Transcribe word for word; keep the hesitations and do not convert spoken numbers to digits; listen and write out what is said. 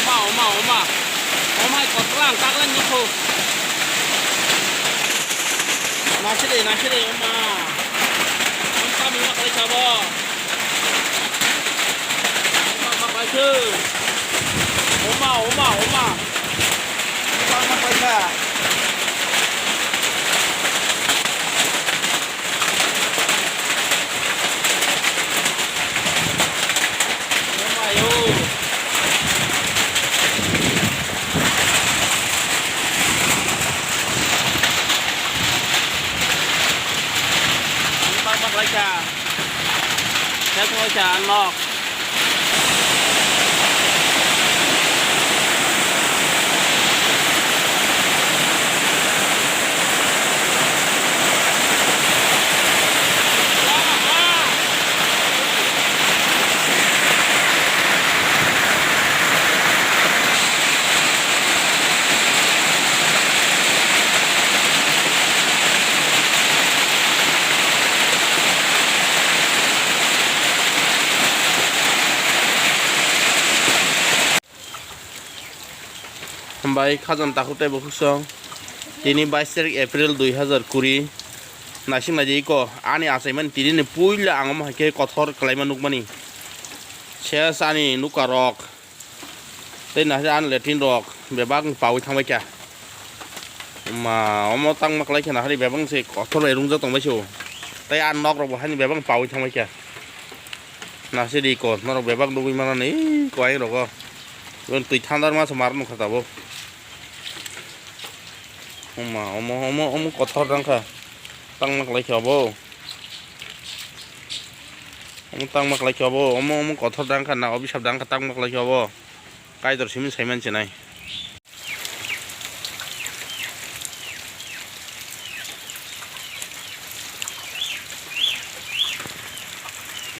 Oma, oma, oma. Oma hai kotorang kaklen nukho. Nasiri, nasiri, oma. Om kami ma kali sabo. Oma, oma, oma. Oma, oma, oma. Oma, oma, oma. Laika. Laika, laika, nok. Hambai khajam takhuk tei bukhuk song. Tini bais tarik April dui hazar kuri. Naising naidi iko ani achaimani tini ni puila ang omo hai khe kothor kwlaima nukmani. Ses ani nukha rok. Tei naising ani latrine rok bebak pawi thangbai kha. Ma omo tangma kwlai khe nahari bebak se kothor bai rungjak tongbai se o. Tei ani nok rok bo haini bebak pawi thangbai kha. Nasi di ko, norok bebak nugwi mano ni, ih, kwai rogo. Iben twi thandar ma se mar nukha tabuk. Oma, omo, omo, omo kothor dang kha. Tangma kwlai khe obo. Omo tangma kwlai khe obo. Omo, omo kothor dang kha na, obisap dang kha tangma kwlai khe obo. Kaitor simi sai man se nai.